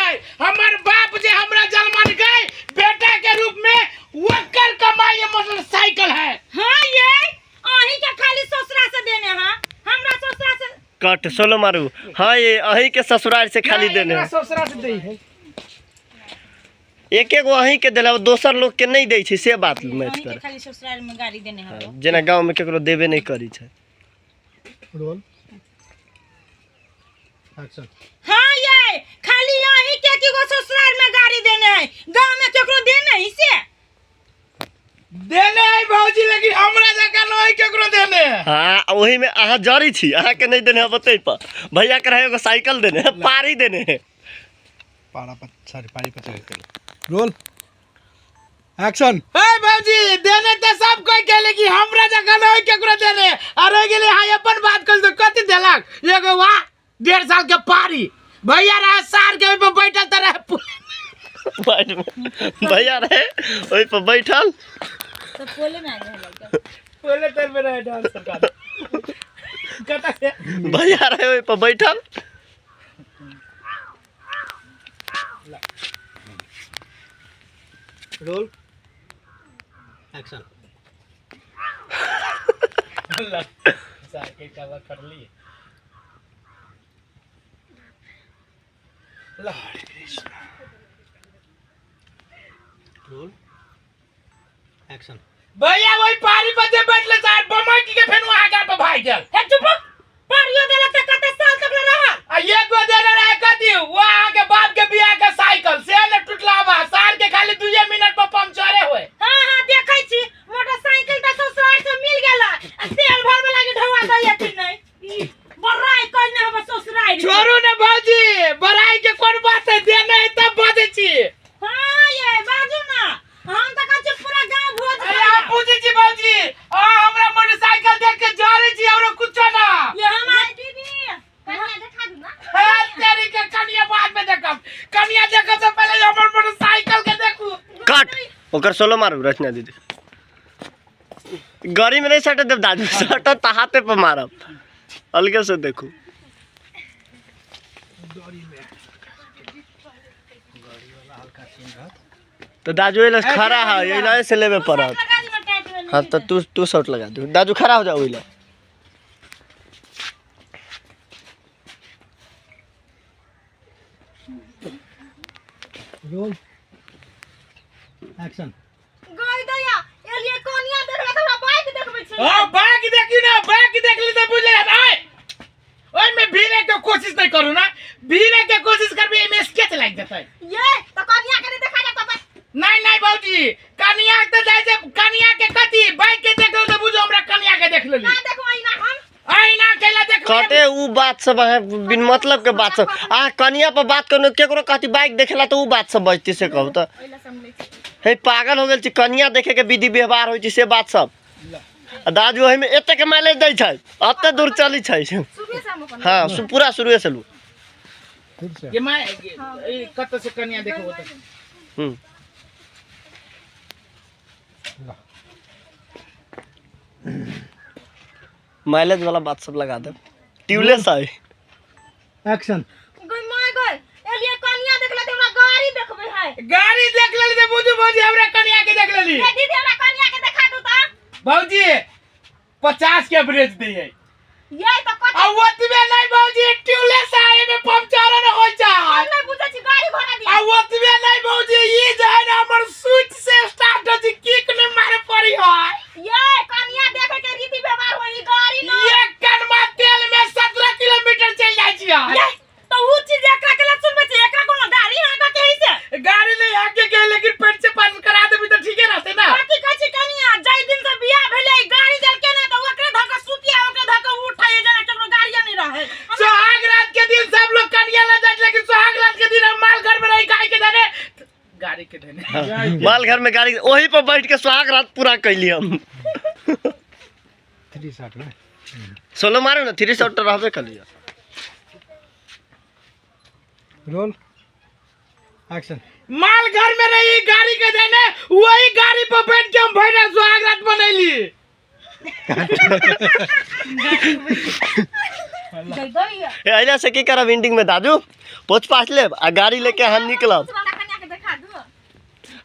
है। हमर बाप जे हमरा जन्मन गए बेटा के रूप में, ओकर कमाई ये मोटरसाइकिल है। हाँ ये अहीं के खाली ससुरा से देने हाँ, हमरा ससुरा से। कट सोलो मारू। हाँ ये अहीं के ससुराल से खाली नहीं, देने एकरा है। ससुरा से दै है। एक एगो अहीं के देला, दोसर लोग के नहीं दै छै से बात मैच अहीं के कर। खाली ससुराल में गाड़ी देने हाँ। जेना गांव में केकरो देबे नहीं करी छै। Roll action. हाँ ये खाली अहीं के की गो ससुराल में गाड़ी देने है, गांव में केकरो देने ही से देने है भौजी, लेकिन हमरा जगह नहीं केकरो देने है। हाँ वही में अहाँ जरी छी, अहाँ के नहीं देने है बतै पर भैया के रहे एगो साइकिल देने है, पारी देने है। पारा पर सॉरी पारी पर चढ़ के रोल एक्शन। हे भौजी देने तो सब कोई के, लेकिन हमरा जगह नहीं केकरो देने। अरे गेले हां अपन बात कर तो कथि देलक एगो वाह 1.5 साल के पारी भैया रहे सार के ओइ पर बैठल त रहे बैठ में भैया रहे ओइ पर बैठल तो पोले में आ गए लड़का। बोले तर में रहे डांस सरकार कता से भैया रहे ओइ पर बैठल। Roll action. सार के काला कर ली लॉर्ड कृष्ण। Roll action. भैया वही पारी पर जे बैठले साहब बमक के फेन वहां का पर भाग गेल। हे चुप रह। पारियो देलक त कते साल तक ले रहल। आ एगो देले रहे कथी वो अहाँ के बाप के बियाह के साइकिल से ने टूटला बा, सार के खाली 2 मिनट पर पंचरे होए। हाँ हाँ देखै छी मोटरसाइकिल त ससुराल से मिल गेल आ तेल भरबे लागी ढौआ दैया कि नहीं। ई बड़ाई कहने हमर ससुराल। छोड़ू ने भौजी, बड़ाई के कोन बात है, देने है तब बजै छी। हाँ ये बाजू ना, हम त कहै छी पूरा गांव भोज अरे हम पूछै छी भौजी, आ हमरा मोटरसाइकिल देख के जरै छी औरो कुछो ना। ये हम नहीं दीदी, कनिया देखा दू ना। हाँ, तेरी के कनिया बाद में देखब, कनिया देखब से पहले हमर मोटरसाइकिल के देखू। कट ओकर सोलो मारू रचना दीदी। गाड़ी में नहीं सटत देव दादू, सटत त हाथे पर मारब। अलगे से देखू। तो दाजू एला खड़ा है, एला से लेबे पड़त। हाँ तो तू शॉट लगा दू। दाजू खड़ा हो जाओ एला। Roll action. गई दैया एलिए कनिया देखबे त हमरा बाइक देखबै छै। हां बाइक देखी ना, बाइक देखली त बुझ ले आय। ओय में भीड़े के कोशिश नहीं करू ना, भीड़े के कोशिश करबी एमे स्केच लाग जेतै। ये त कनिया के नहीं देखा जात बस। नहीं नहीं भौजी, कनिया त जाय छै, कनिया के कथी बाइक के देखल त बुझो हमरा कनिया के देख लेली। ना देखबै ना हम। आईना केला देखबै। कते उ बात सब है बिन मतलब के बात सब। आ कनिया पर बात करनो केकरो कहती बाइक देखेला त उ बात सब बजती से कहू त। हे पागल हो गेल छी, कनिया देखे के विधि व्यवहार होई छै से बात सब। आ दाजू ओहि में एतेक माइलेज दै छै, एते दूर चली छै। शुरुए से हम अपन। हाँ, पूरा शुरुए से लू। फिर से। ये my, ए, कत से कनिया देखबो त। माइलेज वाला बात सब लगा दे। ट्यूबलेस है। एक्शन। गई my गई एलिए कनिया देखला त हमरा गाड़ी देखबै है। गाड़ी देख लेली त बुझू भौजी हमरा कनिया के देख लेली। ए दीदी हमरा कनिया के देखा दू त। भौजी 50 के एवरेज दै है। ये त कत आ ओतबे नहीं भौजी, ट्यूबलेस है, एमे पंचर न होय छै। हम नहीं बुझै छी गाड़ी घोड़ा दी। आ ओतबे नहीं भौजी, ई जे है ना हमर स्विच से स्टार्ट होय छै, किक नहीं मारे पड़ी है। ये कनिया देखे के रीति व्यवहार होई गाड़ी न। एक कनमा तेल में 17 किलोमीटर चल जाय छी। ये तो उ चीज एकरा के सुनबै छी, एकरा कोनो गाड़ी हाँके के है से? गाड़ी नहीं हाँके के, लेकिन पेट से पास करा देबी त ठीके रहतै ना। कथी कहै छी कनिया, जाहि दिन से बियाह भेलै गाड़ी देलकै ना त ओकरे धऽ के सुतिया, ओकरे धऽ के उठै, जेना केकरो गाड़िए नहीं रहै। सोहाग रात के दिन सब लोग कनिया ले जाए, लेकिन सोहाग रात के दिन हम माल घर में रही गाय के धने, गाड़ी के धने। माल घर में गाड़ी, ओही पर बैठ के सोहाग रात पूरा कैली हम। 3 शॉट में सोलो मारू ना, 3 शॉट तो रहबे कलिया। Roll action. माल घर में रही गाड़ी के देने, वही गाड़ी पर बैठ के हम भैया सुहाग रात मनैली। ए अइला से की करब एंडिंग में दादू पोछ पाछ लेब आ गाड़ी लेके हम निकलब।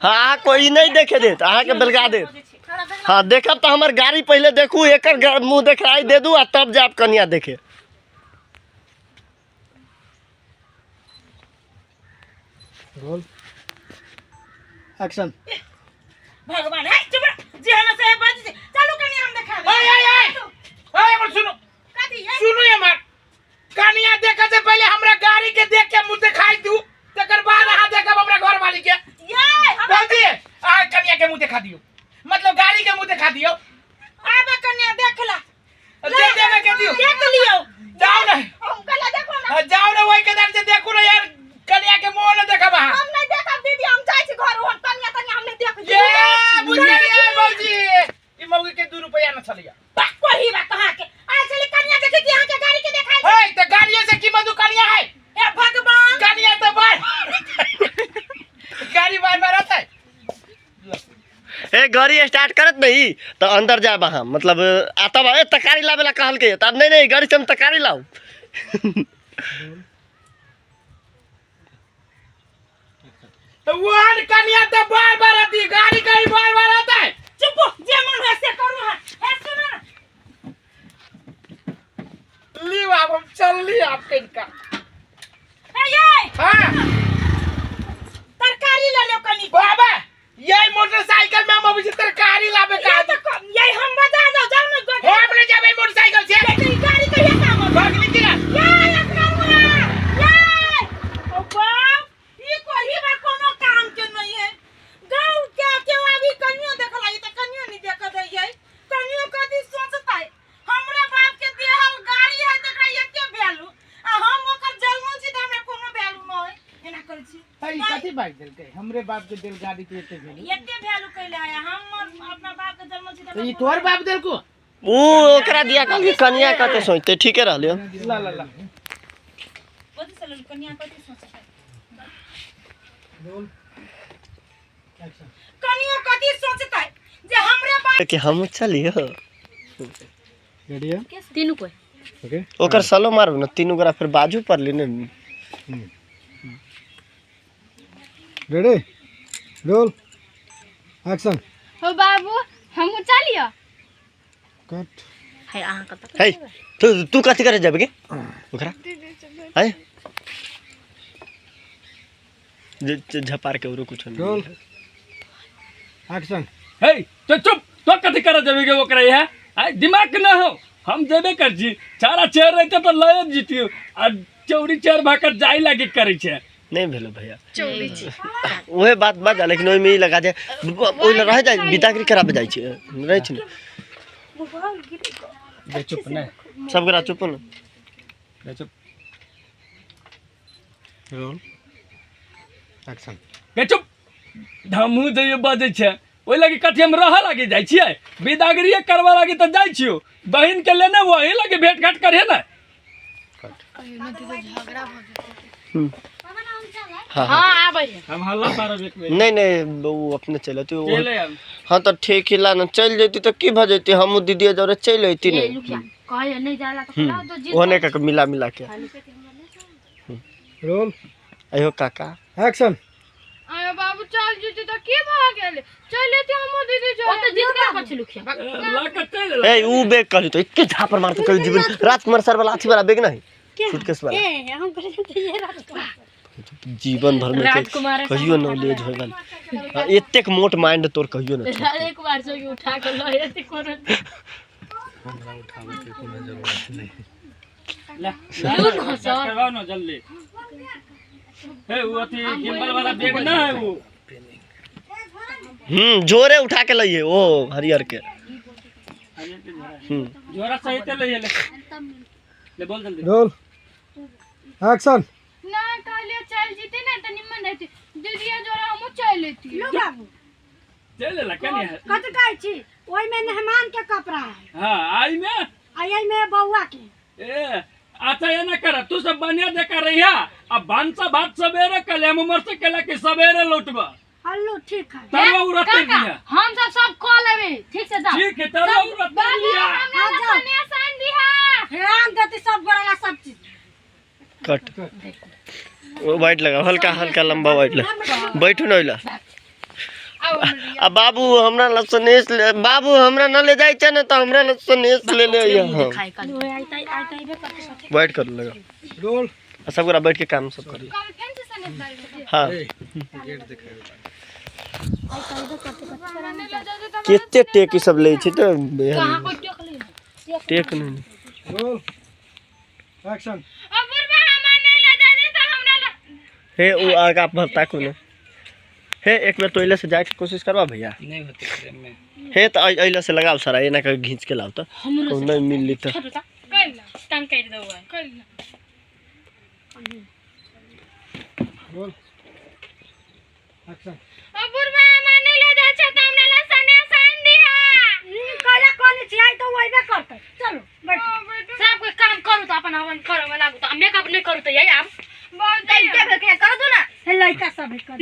हाँ अहाँ कोई नहीं देखे देत, अहाँ के बेलगा देत। हाँ देखब तो हमर गाड़ी पहले देखू, एकर मुँह देखाई दे दू आ तब जाब कनिया देखे। Roll action. भगवान है चुप जे हम से बज चलू कनिया हम देखा। ओए ओए ओए ओए हमर सुनो, कथी सुनो हमर कनिया देखे से पहले हमरा गाड़ी के देख के मुंह दिखाई दू, तकर बाद अहाँ देखब हमरा घर वाली के। ये हम बाबूजी आ कनिया के मुंह दिखा दियो, मतलब गाड़ी के मुंह दिखा दियो। आबे कनिया देखला जे देवे के दियो, देख लियो। जाओ ना हम कला देखो ना, जाओ ना वही के दर से देखू ना यार, कनिया के मुंह न देखब अहाँ। हम नहीं देखब दीदी, हम जाय छी घर, हम कनिया तनिया हम नहीं देख। ये बुझ गेलियै बाबूजी, ई मौगी के 2 रुपया न छलिया। कोही बात कहाँ के आइ छली कनिया देखे कि अहाँ के गाड़ी के देखाई है त गाड़िए से कीमत दू कनिया है। हे भगवान कनिया त बार गाड़ी बार बार आता है। ए गाड़ी स्टार्ट करत नहीं तो अंदर जाब अहाँ, मतलब आता बा ए तकारी लाबेला कहल के, तब नहीं नहीं गाड़ी से हम तकारी लाऊ। तो वन कनिया त बार बार आती, गाड़ी कहीं बार बार आता है। चुप जे मन है से करू। हां हे सुनो ना ली बाब हम चल ली आपके इनका। ए ये हां तरकारी ले लो कनी बाबा, ये मोटरसाइकिल में हम अभी तरकारी लाबे का तो ये हम बजा जाओ जाओ ना गो हम ले जाबे मोटरसाइकिल से ये गाड़ी के ये काम भागली की ना ये अपना हुआ ये ओ बाप ई कोही बा कोनो काम के नहीं है। गांव के के अभी कनियो देखला ई त कनियो नहीं देख दै है, कनियो कदी सोचतै हमरा बाप के देहल गाड़ी है तकरा एते वैल्यू आ हम ओकर जलमल छी त हमरा कोनो वैल्यू न है। एना करै छी हई कथि बात देलकै हमरे बाप के देल गाड़ी के एते वैल्यू, एते वैल्यू कैले है हम अपना बाप के जलमल छी त ई तोर बाप देलको ऊ ओकरा दिया कहल कि कनिया कते सोचते, ठीके रहलियो। ला ला ला कथि से कनिया कथि सोचतै रोल एक्शन। कनियो कथि सोचतै जे हमरे बाप कि हम चलियो रेडी है तीनू कोई ओके ओकर सलो मारू ना तीनू गोरा फिर बाजू पर ली ने। Ready roll action. हो बाबू हम चलियो कट। है अहाँ कत हे तू तू कथि करे जाबे के ओकरा है झपार के औरो कुछ नहीं। Roll action. हे तो चुप, तो कथि करे जाबे के ओकरा है आ दिमाग न हो, हम जेबे कर छी सारा चेयर रहते तो लय जीतियो आ चौड़ी चेयर भाकर जाई लागे करै छै। नहीं भेलो भैया उहे बात बात, लेकिन ओइ में ई लगा दे ओइ रह जाय बिदागरी कराबे जाय छै रहै छै ने। बे चुप ने सब गोरा चुप न बे चुप। Roll action. बे चुप धमू जइयो बजै छै ओइ लागी कथि हम रह लागी जाइ छियै बिदागरी करवा लागी त जाइ छियो, बहिन के लेने वही लागी भेंट घाट करे ना। हाँ हां आबै हम हल्ला पारब एक बेर। नहीं नहीं वो अपने चलती चले हम। हाँ तो ठीक ही ला ना चल जैती तो की भ जैती, हम दीदी जरे चल अइती नहीं कहे नहीं जाला तो खिलाओ तो जीत ओने का मिला मिला के। रोल अयो काका एक्शन। आयो बाबू चल जैती तो की भ गेल, चल लेती हम दीदी जो ओ तो जीत के कछ लुखिया ला के चल। ए ऊ बेग कहली तो इतने झापर मारते कल जीवन राजकुमार सर वाला अथी वाला बेग नहीं सूटकेस वाला ए हम करे त ये राजकुमार जीवन भर में कहियो न ले झोगल एतेक मोट माइंड तोर कहियो न। एक बार से उठा के ल एते कोनो हमरा उठावे के कोनो जरूरत नहीं। ले करवाओ ना जल्दी। हे वो अथी गिम्बल वाला बैग ना है वो जोरे उठा के लइए ओ हरियर के जोरा सही ते लइए ले ले बोल जल्दी। Roll action. ना कहलिए चल जीते ना त निमन रहती दीदी जोरा हम चल लेती। लो बाबू चल ले कनी है कत कहै छी ओइ में मेहमान के कपड़ा है। हां आई में आई में बउआ के ए अच्छा ये ना कर तू सब बनिया देखा रही है अब भानसा भात सवेरे कल हम उमर से कला के सवेरे लौटबा। हल्लो ठीक है तरवा उरत दिया हम सब सब कॉल लेबे ठीक से जा ठीक है तरवा उरत दिया हमरा कन्या सान दिहा। राम देती सब गोरा सब चीज। कट वो वाइट लगा, हल्का हल्का लंबा वाइट लगा। बैठू न ओइला। आ बाबू हमरा लग सनेस ले, बाबू हमरा न ले जाय छै ने त हमरा लग सनेस ले ले अइहा। वाइट कर लगा। रोल। आ सब गोरा बैठ के काम सब करी। हाँ। गेट देखाबे। केते टेक ई सब लै छै त टेक नहीं। रोल। एक्शन। अब बुढ़बा हमरा नहीं ले जाय त हमरा हे उ आगा भत्ता को ने। हे एक बेर तो अइला से जाके कोशिश करबा भैया। नहीं होते प्रेम में। हे त अइला से लगाओ सारा, एना के घींच के लाओ त कहूँ नहीं मिलली त। कर ला टांग काट दो कर ला। रोल। एक्शन। अब बुढ़बा हमरा नहीं ले जाय छै त हमरा ला सनेस आन दिहा। कहला कोनी छी आई तो वही करते। चलो बैठ। सब कोई काम करू त अपन हवन करे में लागू त मेकअप नहीं करू त यही आब। बहुत लड़का सब कर।